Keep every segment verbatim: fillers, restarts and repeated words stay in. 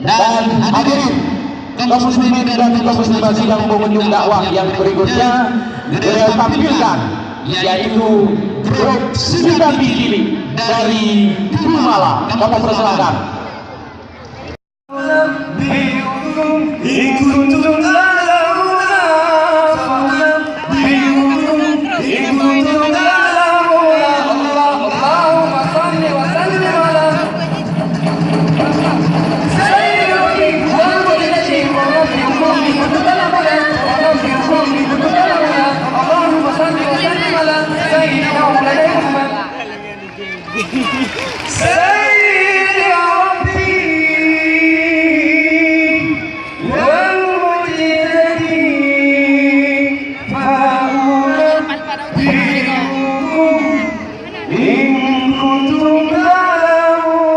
Dan hadirin kaum muslimin dan kaum muslimat sidang pengunjung dakwah yang berikutnya, kita tampilkan, yaitu grup Sinabi Cilik dari Gumala. Kami persilakan. سيد ربي والمجتبي فأنبئكم إن كنتم تعلمون.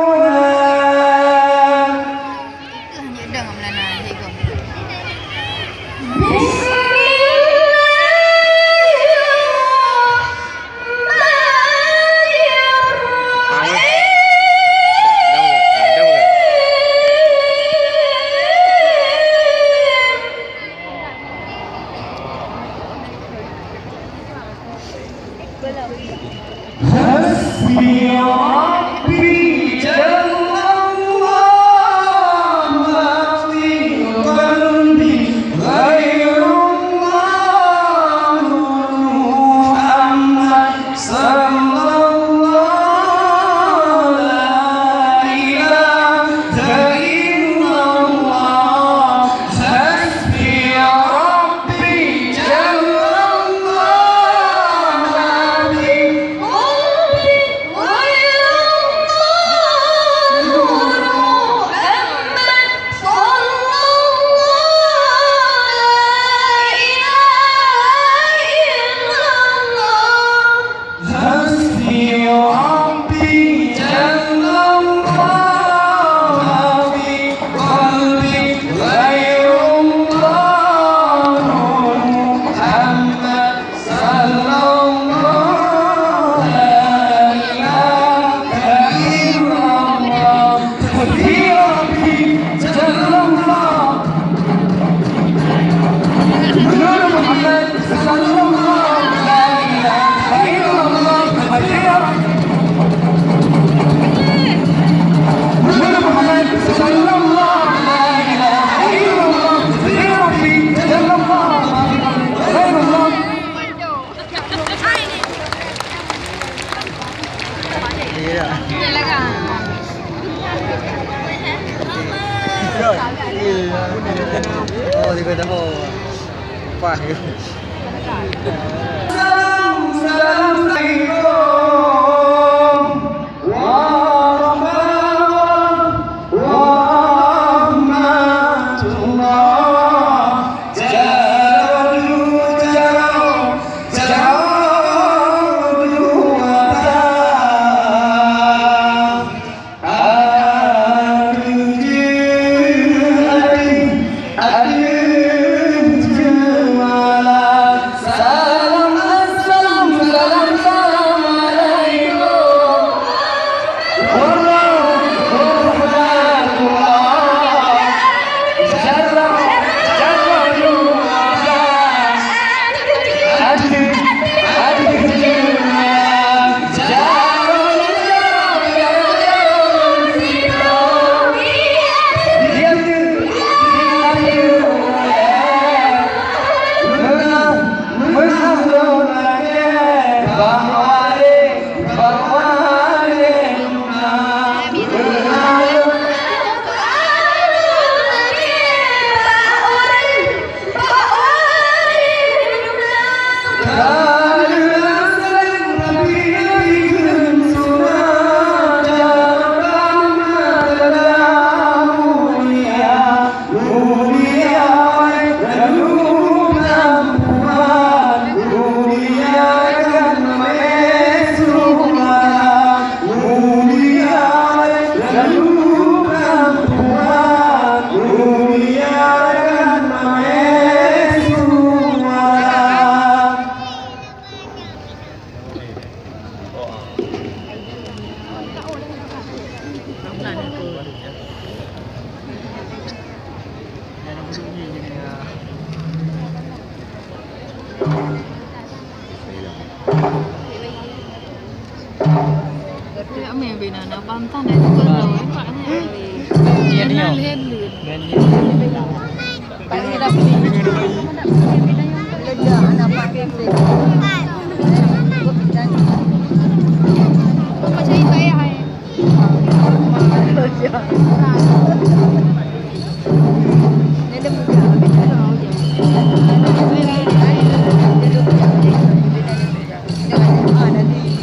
حسبي ربي جل الله، ما في قلبي غير الله، محمد صلى الله، لا إله إلا الله. حسبي ربي جل الله، ما في قلبي غير الله، محمد صلى الله، لا إله إلا الله. حسبي ربي جل الله، ما في قلبي غير الله، محمد صلى الله، لا إله إلا الله. حسبي ربي جل الله. نور محمد صلى الله، لا إله إلا الله. نور محمد صلى الله، لا إله إلا الله. يا ربي جل الله، غير الله. Nah, bantah dah juga dah, eh, Pak, ni. Iya, dia. Lén, lén, lén. Bismillah, alhamdulillah, ya Allah, ya Rabbal alamin.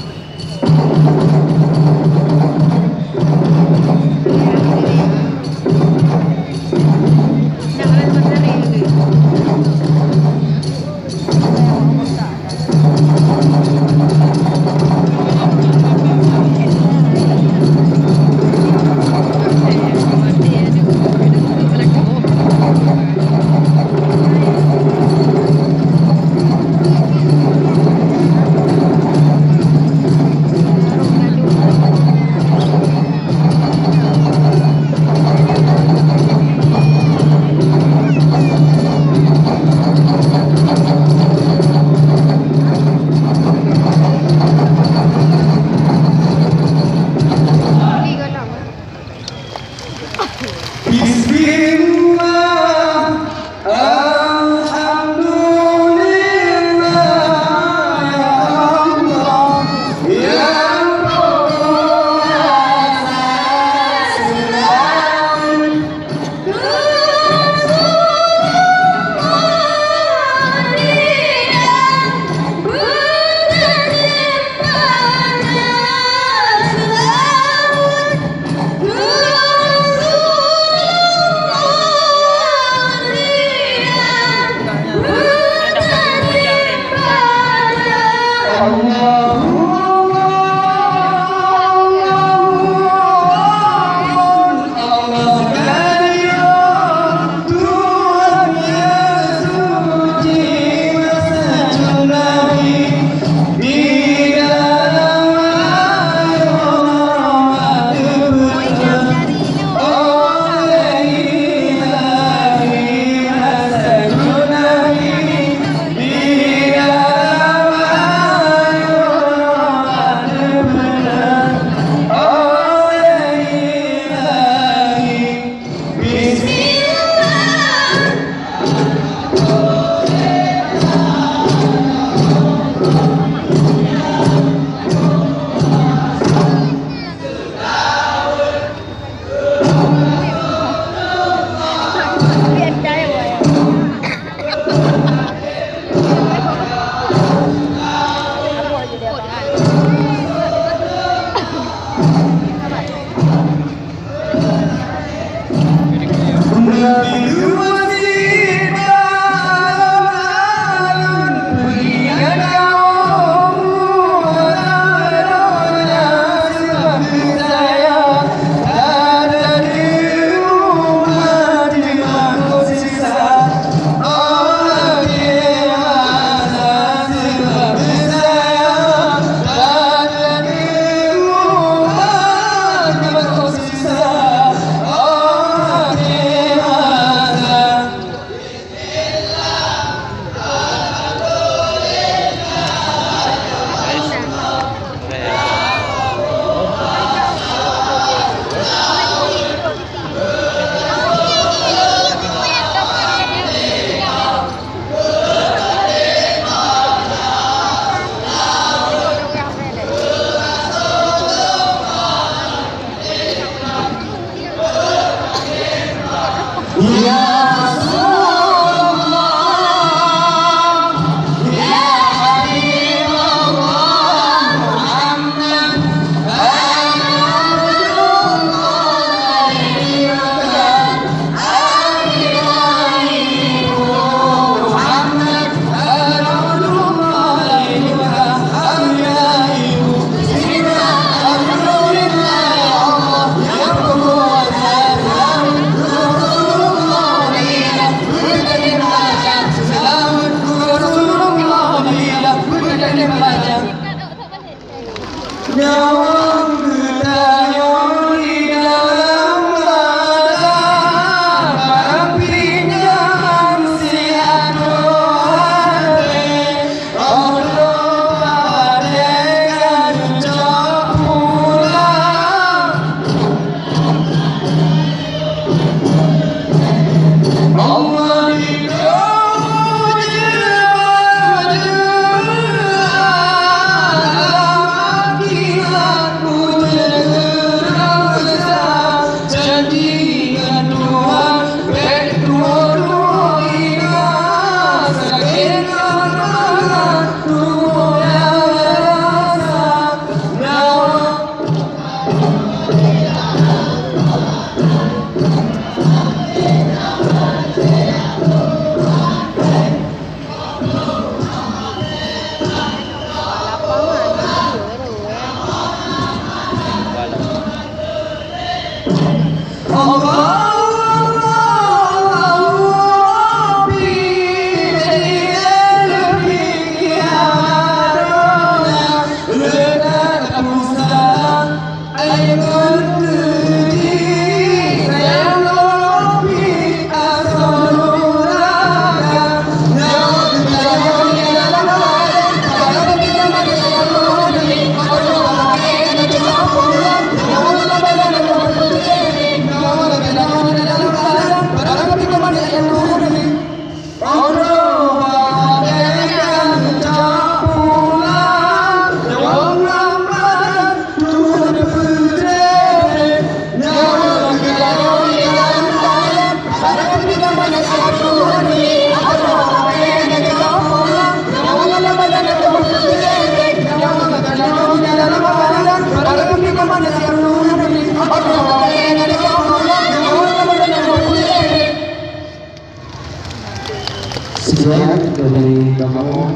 Sekian dari kamu,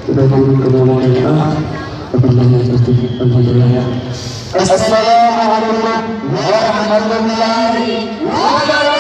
dari kamu. Alhamdulillah. Assalamualaikum warahmatullahi wabarakatuh.